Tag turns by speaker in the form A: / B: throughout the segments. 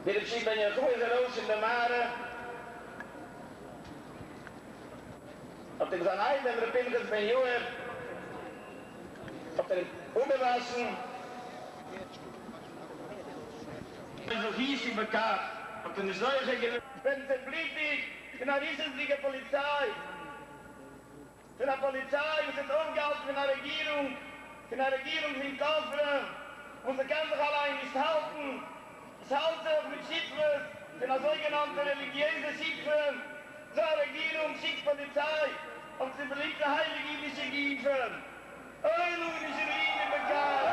A: ווי רבי שמעון בן יוחאי איז ארויס פון די מערה, האט אים זיין איידעם רבי פנחס בן יאיר האט ער אים אפגעוואשן. לא זכיתי בכך, האט ער נישט זוכה געווען. ווערן צעבלוטיגט פון א רשעות'דיגע פאליציי. פון א פאליציי וואס האט אויפגעהאלטן פון א רעגירונג, פון א רעגירונג פון כופרים וואס זי קען זיך אליין נישט האלטן, עס האלט זיך מיט שותפות פון אזויגענאנטע רעליגיעזע שותפים, אזא רעגירונג שיקט פאליציי אויף צו בלוטיגן הייליגע אידישע גופים, אוי לנו שראינו בכך.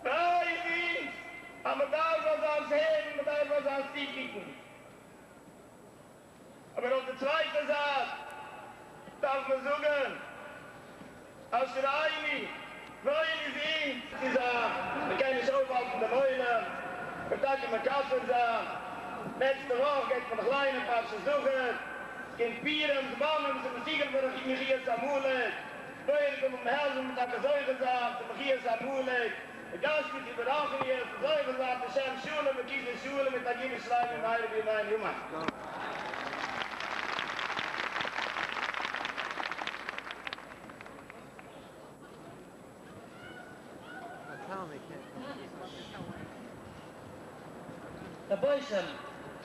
A: וויי איז אונז אז מען דארף אזאנס הערן, מען דארף אזאנס צוקוקן. אבער אויף די צווייטע זייט דארף מען זאגן אשרינו, וואויל איז אונז. צו זיין, מען קען נישט אויפהאלטן דעם עולם, מ'וועט טאקע מקצר זיין, נעקסטע וואך גייט מען נאך ליינען פרשת זכור, ס'קומט פורים, זמנים, ס'איז מסוגל פאר מחיית עמלק, בורא כל עולמים העלפן מיר טאקע זוכה זיין צו מחיית עמלק. בגשמיות וברוחניות, זוכה זיין צו שם שלום וכסא שלם מיט א גאולה שלימה במהרה בימינו אמן.
B: רבותי,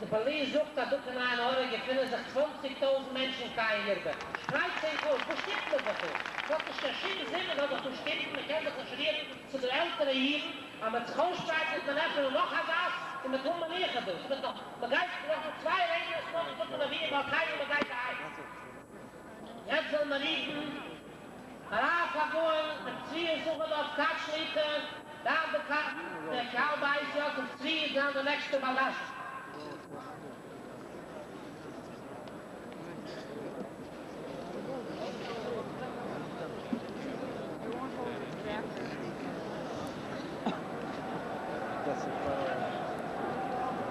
B: די פאליס זאגט אז דא קיין עין הרע געפינען זיך צוואנציג טויזנט מענטשן כן ירבה. שפרייט זיך אויס, וואס שטופט מען זיך דא? ס'האט נישט קיין שום זין מען זאל זיך דא שטופן, מען קען זיך נישט רירן צו די עלטערע אידן, אז מ'וועט זיך אויסשפרייטן וועט מען עפענען נאך א גאס און מ'וועט האבן מנוחה דא, ס'וועט נאך, מ'גייט נאך דא צוויי רעדנערס נאכדעם זאגט מען אבינו מלכינו מ'גייט אהיים. יעצט זאל מען רופן הרב הגאון רבי צבי יששכר דוב כץ שליט"א, רב דקהל בית יוסף צבי זיין די נעקסטע בעל דרשן.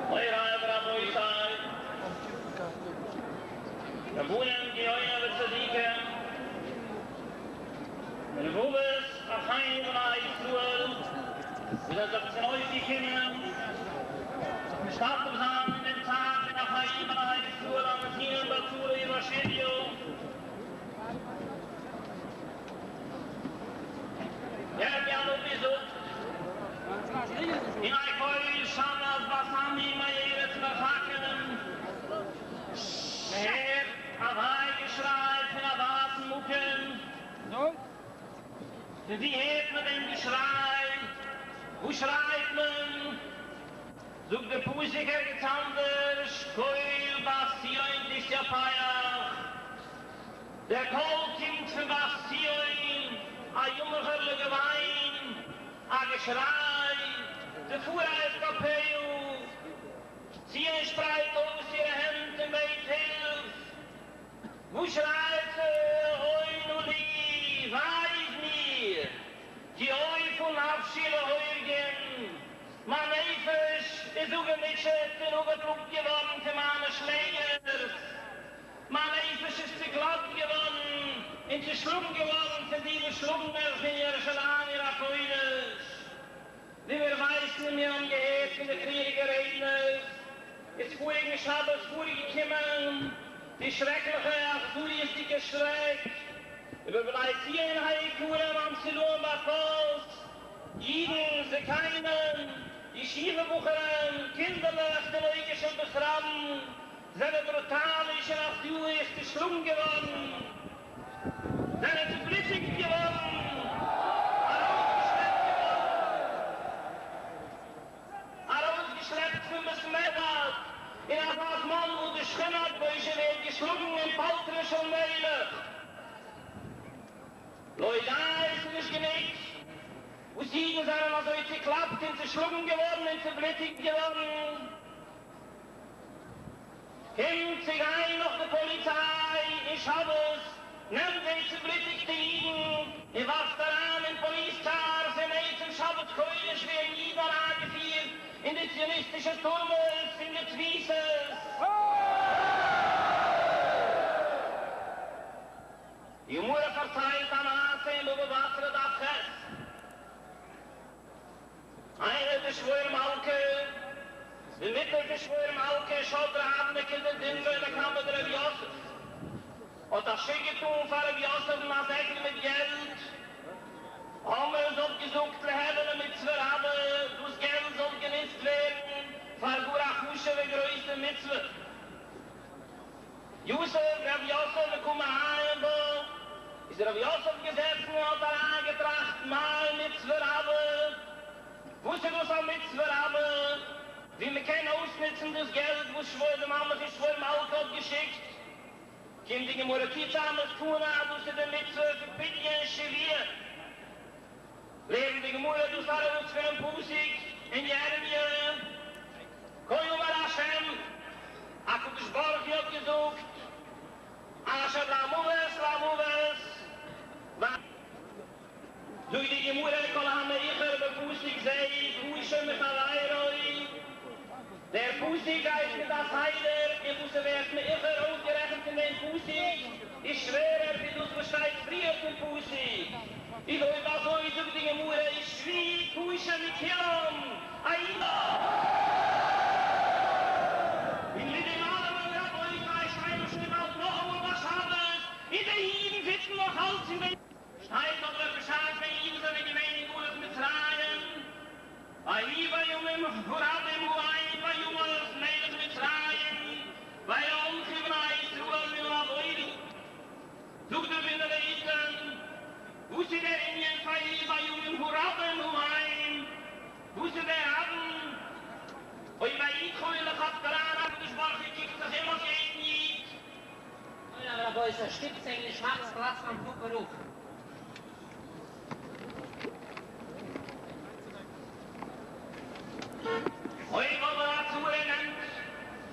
A: מוריי ורבותי, רבנים גאונים וצדיקים, רבבות אחינו בני ישראל וואס זענען זיך צונויפגעקומען זיך משתתף זיין אין דעם צער פון אחינו בני ישראל הנתונים בצרה ובשביה, ירמי' הנביא זאגט, הנה קול שמעת בת עמי מארץ מרחקים, מ'הערט א וויי געשריי פון א ווייטן מקום. פון וואו הערט מען דעם געשריי? וואס שרייט מען? זאגט דער פסוק ערגעץ אנדערש, קול בת ציון תתיפח, דער קול קומט פון בת ציון, א יאמערליך געוויין, א געשריי, תפרש כפיה, ציון שפרייט אויס אירע הענט און בעט הילף. וואס שרייט זי, אוי נא לי, וויי איז מיר, כי עיפה נפשי להורגים, מיין נפש איז אפגעמוטשעט און אפגעפלאגט געווארן פון מיינע שלעגערס, מיין נפש איז צוקלאפט געווארן און צושלאגן געווארן פון די וואס שלאגן מיך אין ירושלים עיר הקודש. ווי מיר ווייסן און מיר האבן געהערט פון די פריעריגע רעדנערס, איז פאריגן שבת פארגעקומען די שרעקליכע אכזריות'דיגע שרעק איבער בני ציון היקרים המסולאים בפז, אידן, זקנים, ישיבה בחורים, קינדערלעך, תינוקות של בית רבן, זענען ברוטאליש און אכזריות צושלאגן געווארן. זענען צובלוטיגט געווארן, ארויסגעשלעפט געווארן, ארויסגעשלעפט פון בית מדרש, אין אזא זמן וואס די שכינה הקדושה ווערט געשלאגן אין פלטרין של מלך. לא די, ס'איז נישט גענוג וואס אידן זענען אזוי צוקלאפט און צושלאגן געווארן און צובלוטיגט געווארן, קומט צו גיין נאך די פאליציי אין שבת, נעמט די צובלוטיגטע אידן און ווארפט אריין אין פאליס קארס, און עצם שבת קודש ווערן אידן אריינגעפירט אין די ציוניסטישע טורמעס און די תפיסות. די גמרא פארציילט א מעשה אין בבא בתרא דף ח'. די מוטער פון שמואל מלכה שדרה אבנר כדדינרא לקמיה דרב יוסף האט א שיק געטאן פאר רב יוסף'ן א זעקל מיט געלט, אמרה זי האט געזאגט ליהוי למצוה רבה, דאס געלט זאל גענוצט ווערן פאר גאר א חשוב'ע גרויסע מצוה. יתיב רב יוסף וקא מעיין בה, איז רב יוסף געזעסן און האט אריינגעטראכט מאי מצוה רבה, וואס איז דאס א מצוה רבה, ווי מען קען אויסנוצן דאס געלט וואס שבו די מאמע פון שמואל מלכה האט געשיקט, קומט די גמרא צו צו א מסקנא אז דאס איז די מצוה פון פדיון שבויים, לערנט די גמרא דאס ארויס פונעם פסוק אין ירמיה, כה אמר השם, הקדוש ברוך הוא האט געזאגט, אשר למוות למוות, זאגט די גמרא כל המאוחר בפסוק זה קשה מחבירו, דער פסוק גייט מיט א סדר און וואס ס'ווערט מאוחר אויסגערעכנט אין דעם פסוק איז שווערער ווי דאס וואס שטייט פריער פון פסוק, איז אויב אזוי זאגט די גמרא איז שביעי קשה מכולם, א. און מיט דעם אלעמען רבותי שטייען מיר שוין באלד נאכאמאל ביי שבת, און די אידן זיצן נאך אלץ אין די. שטייט אבער בשעת ווען אידן זענען געווען אין גלות מצרים, ויהי בימים הרבים ההם וימת מלך מצרים ויאנחו בני ישראל מן העבודה, זאגט דער בינה לעתים, וואס איז דער ענין ויהי בימים הרבים ההם? וואס איז דער רבים? אויב א איד חלילה כאפט אריין הקדוש ברוך הוא קוקט זיך אום אויף יעדן איד.
B: אוי רבותי, שטופטס ענק נישט מאכטס פלאץ פארן פאפא רב.
A: אויב אבער א צרה נעמט,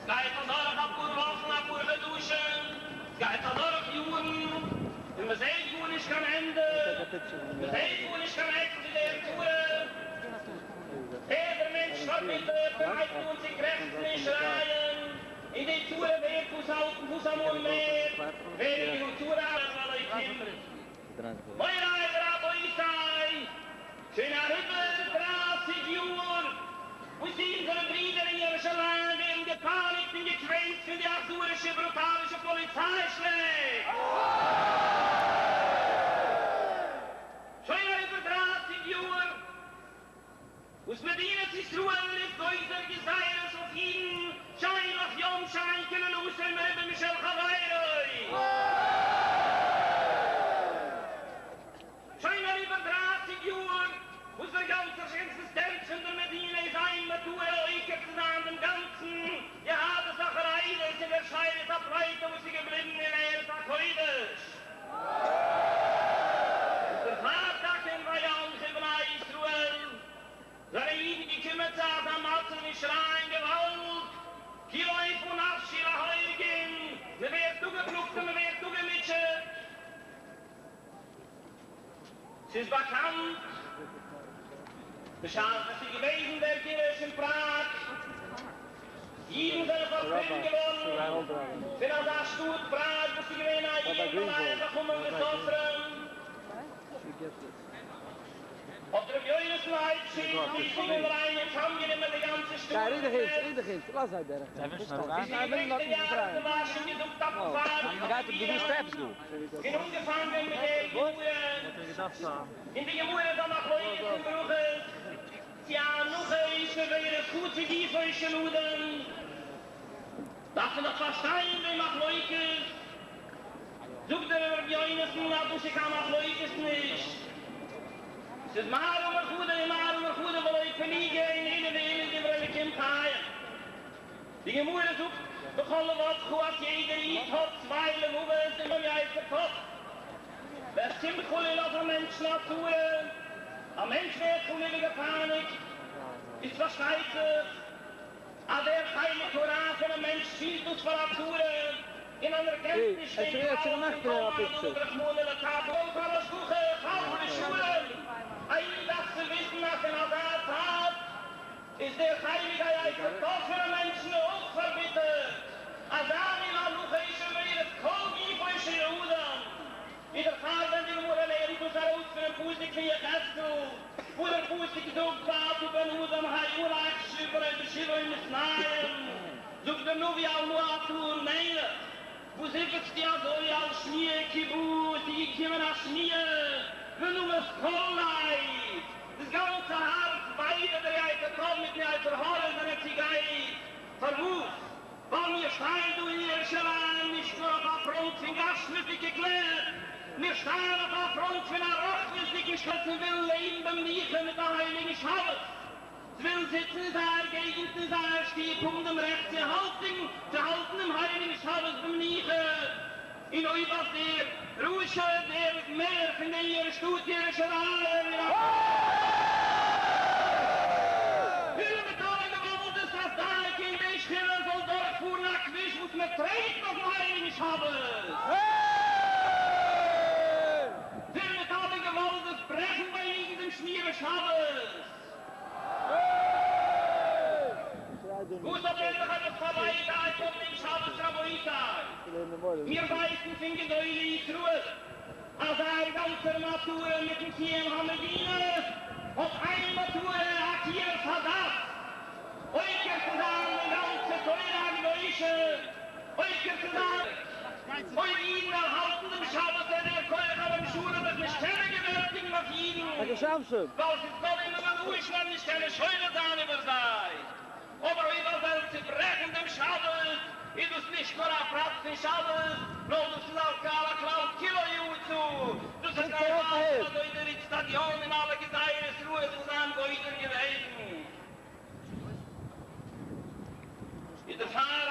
A: סגייט אדורך אפאר וואכן אפאר חדשים, סגייט אדורך יארן, און מ'זעהט גארנישט קיין ענדע, מ'זעהט גארנישט קיין עק צו דער צרה, ווערט דער מענטש פארביטערט און הייבט אן צו קרעכצן און שרייען, און די צרה ווערט וואס אלט וואס אמאל מער, ווערט די צרה אלוקים. מורי ורבותי, שוין אריבער דרייסיג יאר וואס אונזערע ברידער אין ירושלים ווערן געפייניגט און געקוועלט פון די אכזרישע ברוטאלישע פאליציי שלעק. שוין אריבער דרייסיג יאר וואס מדינת ישראל איז גוזר גזירות אויף אידן שאין לך יום שאין קללתו מרובה משל חברו. שוין אריבער דרייסיג יאר וואס דער גאנצער עקזיסטענץ פון דער מדינה איז איין מטרה עוקר צו זיין דעם גאנצן יהדות החרדית און דער שארית הפליטה וואס איז געבליבן אין ארץ הקודש. און דערפאר טאקע אין ויאנחו בני ישראל זענען אידן געקומען צו אזא מצב און שרייען געוואלד, כי רופאה נפשי להורגים, מען ווערט אפגעפלאגט און מען ווערט אפגעמוטשעט. ס'איז באקאנט, בשעת ווען ס'איז געוועזן דער גירוש אין פראג, אידן זענען פארטריבן געווארן פון אזא שטאט פראג וואס איז געווען א עיר מלאה חכמים וסופרים, האט ר' יונתן אייבשיץ זי"ע אריין צאמגענומען די גאנצע שטאט און געזעצט און געברענגט די יערות דבש און געזאגט א פאר דיבורים און אנגעפאנגען מיט דער גמרא, און די גמרא איז א מחלוקת אין ברכות צו אנחה איז עוברת חצי גופו של אדם, דארף מען דאך פארשטיין די מחלוקת. זאגט דער ר' יונתן אז דאס איז קיין מחלוקת נישט, ס'איז מר אמר חדא ומר אמר חדא ולא פליגי און אלו ואלו דברי אלקים חיים. די גמרא זאגט בכל לבבך אז יעדער איד האט צוויי לבבות אינעם יצר טוב. ווען ס'קומט חלילה אויף א מענטשן א צרה, א מענטש ווערט חלילה געפייניגט, איז פארשטייט זיך אז דער חלק הרע פונעם מענטש פילט דאס פאר א צרה און אנערקענט נישט דעם כלל פון כל מה דעביד רחמנא לטב עליו כל השגחה חס ושלום. א איד דארף צו וויסן אז אין אזא צייט איז דער חלק היצר טוב פונעם מענטשן אויך פארביטערט, אזא מין אנחה איז עוברת כל גופו של אדם. און דערפאר ווען די גמרא לערנט דאס ארויס פונעם פסוק פון יחזקאל, וואו דער פסוק זאגט ואתה בן אדם ההלך שוב. כופר בשבעון מתנאים, זאגט דער נביא על מה אתה נאנח, וואס זיפצסטו אזוי על שמועה כי באה, ס'איז געקומען א שמועה, ונמס כל לב, דאס גאנצע הארץ, ביידע דער יצר טוב מיטן יצר הרע זענען צוגייט, פארוואס? ווייל מיר שטייען דא אין ירושלים נישט נאר אויף א פראנט פון גשמיות'דיגע קלעפ, מיר שטייען אויף א פראנט פון א רוחניות'דיגן שלאכט און ווילן לעבן במנוחה מיט א הייליגן שבת, ווילן זיצן אין זייער געגנט אין זייער שטוב האבן דעם רעכט צו האלטן צו האלטן דעם הייליגן שבת במנוחה, און אויב אז דער רשע דער מעיאר פון דער שטאט ירושלים איז א. פול מיט אלע געוואלדעס אז דייקא אין די שכונה זאל דורכפארן א כביש וואס מען טרעט אויפן הייליגן שבת. פול מיט אלע געוואלדעס ברעכן ביי אידן דעם שמירת שבת. וואס האט ער זיך עפעס פארווייטאגט אויף דעם שבת רבותי? מיר ווייסן פון גדולי ישראל אז זייער גאנצער מטרה מיטן קיום המדינה האט איין מטרה עקירת הדת, עוקר צו זיין די גאנצע תורה הקדושה, עוקר צו זיין אויב אידן וועלן האלטן דעם שבת וועט דער כח הממשלה זיך נישט קענען געוועלטיגן אויף אידן, ווייל ס'איז כל אומה ולשון וועלן נישט קענען שולט זיין איבער זיי. אבער אויב אז וועלן צוברעכן דעם שבת, איז דאס נישט נאר א פרט פון שבת, נאר דאס איז על כלל הכלל כולו יצא, דאס איז קיין ווארט אזוי דער איצטדיון און אלע גזירות רעות וואס זיי האבן גוזר געוועזן. איז דערפאר.